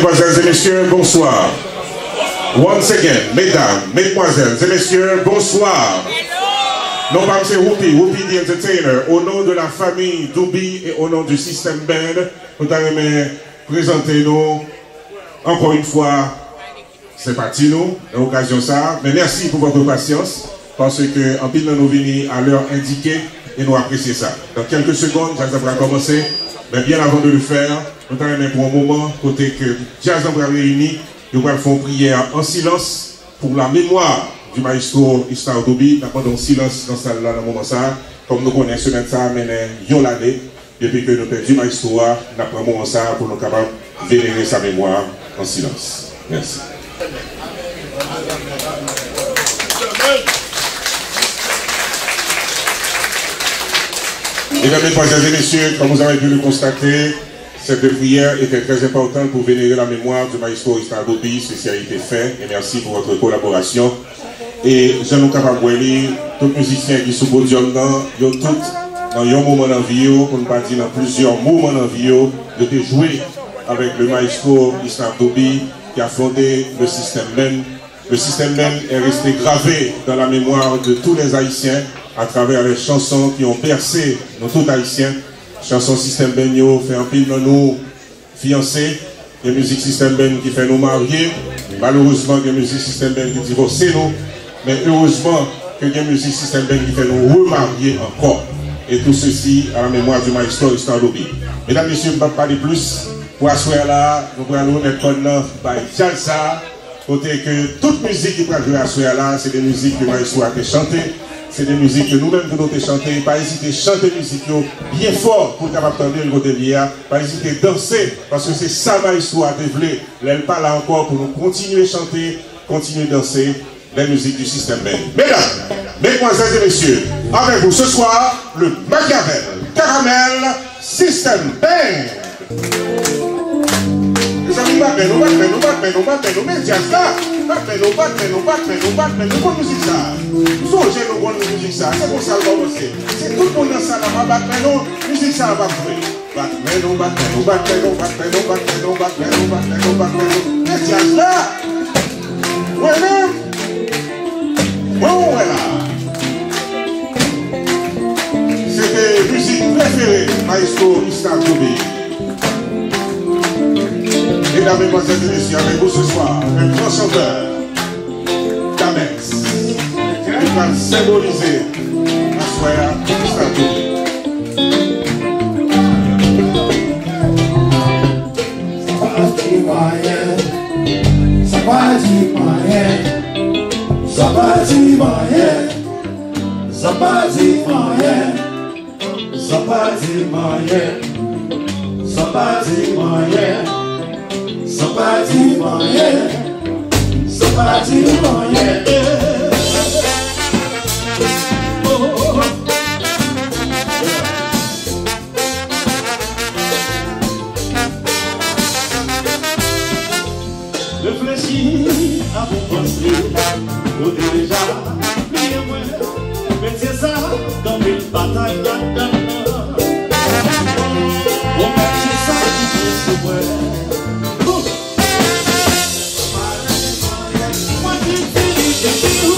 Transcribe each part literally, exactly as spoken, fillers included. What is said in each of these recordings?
Mesdames et messieurs, bonsoir. Once again, mesdames, mesdemoiselles et messieurs, bonsoir. Non pa m se Whoopi, Whoopi the Entertainer. Au nom de la famille Douby et au nom du System Band, nou ta renmen prezante nou ankò yon fwa senpati nou nan okazyon sa a. Men mèsi pou votre patience, paske anpil nan nou vini à l'heure indiquée e nou apresye sa. Dans quelques secondes, djaz la pral kòmanse, men bien avant de le faire, nou ta renmen pran yon moman kote ke djaz la pral reyini, yo pral fè yon priyè an silans pour la mémoire du maestro Istar Douby. N ap mande yon silans nan sal la nan moman sa a. Kòm nou konnen semèn sa a mennen yon lane depi ke nou pèdi maestro a, n ap pran moman sa a pou nou kapab venere sa memwa an silans. Mèsi. Mesdames, Mesdemoiselles et Messieurs, comme vous avez pu le constater, cette prière était très importante pour vénérer la mémoire du maestro Istar Douby. Ceci a été fait et merci pour votre collaboration. E jan nou kapab wè li, tout mizisyen ki sou podyòm nan, yo tout nan yon moman nan vi yo, pou n pa di nan plizyè moman nan vi yo, yo te jwe avec le maestro Istar Douby qui affrontait le système band. Le système band est resté gravé dans la mémoire de tous les Haïtiens à travers les chansons qui ont bercé nous tout Haïtiens. Chanson System Band yo fè anpil nan nou fiyanse. Gen mizik System Band ki fè nou marye. Malerezman, gen mizik System Band ki divòse nou. Men erezman ke gen mizik System Band ki fè nou remarye ankò. Et tout ceci à la mémoire du maestro Istar Douby. Medam, mesye, m p ap pale plis. Pou aswè a la, nou pral remèt kòn nan bay djaz sa a. Kote ke tout mizik ki pral jwe aswè a la, se de mizik ke maestro a te chante, se de mizik ke nou menm tou nou te chante. Pa ezite chante mizik yo byen fò pou l kapab tande l kote l ye a. Pa ezite danse, paske se sa maestro a te vle. Lè l pa la ankò, pou nou kontinye chante, kontinye danse, les musiques du System Band. Mesdames, Mesdemoiselles et Messieurs, avec vous ce soir, le Machiavel Caramel System Band. Mezanmi, bat men nou, bat men nou, bat men nou, bat men nou, men djaz la. Bat men nou, bat men nou, bat men nou, bat men nou, konn mizik sa. M sonje nou konn mizik sa, se konsa l kòmanse. Se tout moun nan sal la pa bat men nou, mizik sa ap ap jwe. Bat men nou, bat men nou, bat men nou, bat men nou, bat men nou, bat men nou, bat men nou, bat men nou. Men djaz la. Mwen menm, mwen ou wè la. Se te mizik prefere maestro Istar Douby. Mesdames, Mesdemoiselles et Messieurs, avec vous ce soir, un grand chanteur, Damex, ki pral senbolize aswè a, Istar Douby. Sa pa di m anyen. Sa pa di m anyen. Sa pa di m anyen. Sa pa di m anyen. Sa pa di m anyen. Sa pa di m anyen. Sa pa di m anyen. Sa pa di m anyen. Oh. Reflechi avan w panse, ou te deja bliye mwen. Metye sa tankou batay ladan nan. Ou pa di sa ki te sou mwen. Mwen te fini depi ou.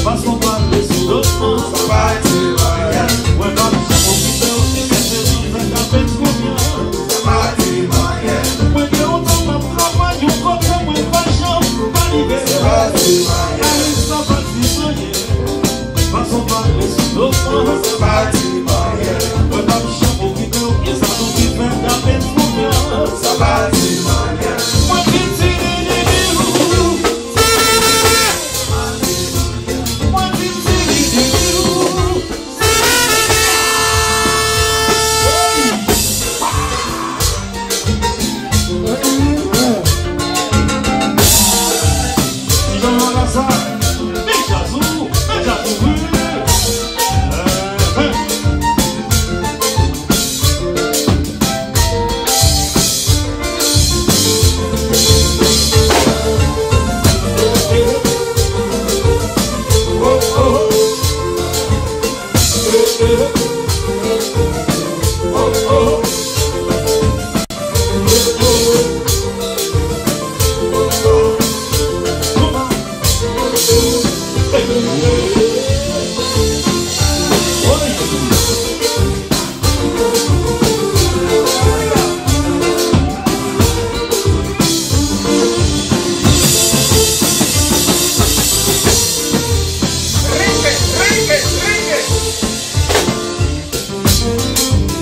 Fason pale sou do m nan, sa pa di anyen. Mwen p ap janm okipe w, se kèk de jou fè ka fè konbyen. Sa pa di anyen. Mwen gen yon tan m ap travay yon kote mwen pa janm pa rive. Sa pa di anyen. Ayi, sa pa di anyen. Fason pale sou do m nan, sa pa di anyen. Mwen p ap janm okipe w, e sa tou ki fè ka fè konbyen. Sa pa di anyen. Mwen piti di di di ou.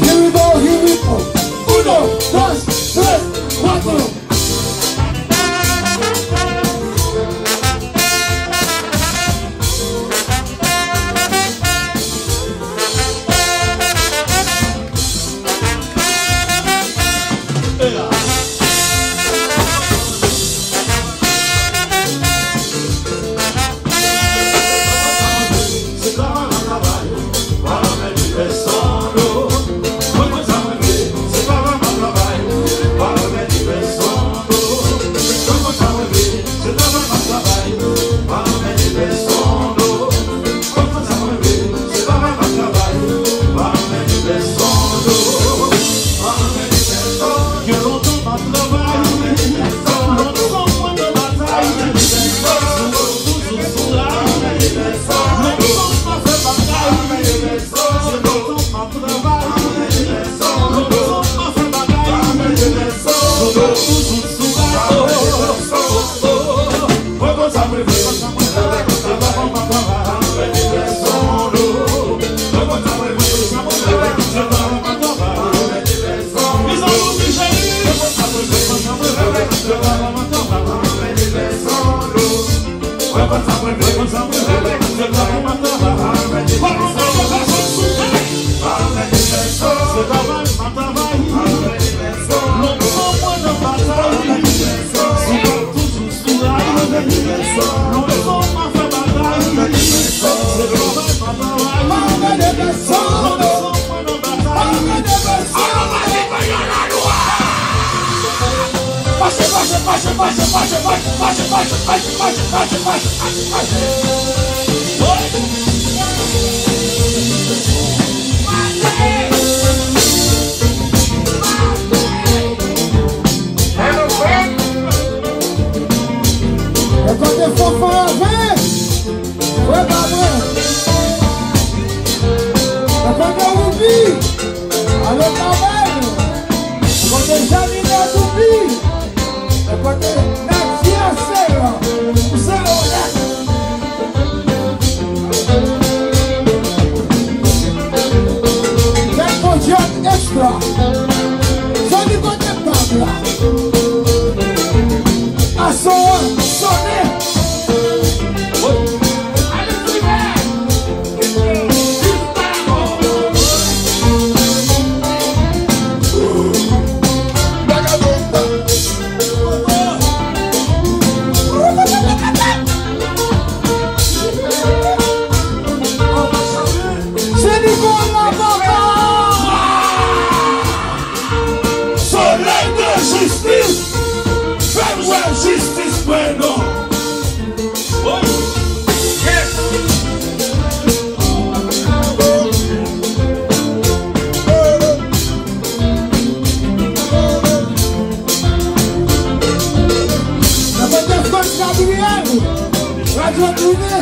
Here we go, here we go. Uno, dos, tres, cuatro. Mwen kote Fanfan Ave, frè pa mwen. Mwen kote Woupi, alo travay. Mwen kote Janine Doupi. Mwen kote Nadia Sera, ou se onèt. Bèl podium extra. Jodi kote pèp la. Aso an sonnen. Se Nicolas Bocard! Solèy de jistis! Fè m wè jistis mwen non! Woy! Yes! Nan kote Frantz Gabriel, radyo prive.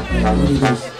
Kote Chris?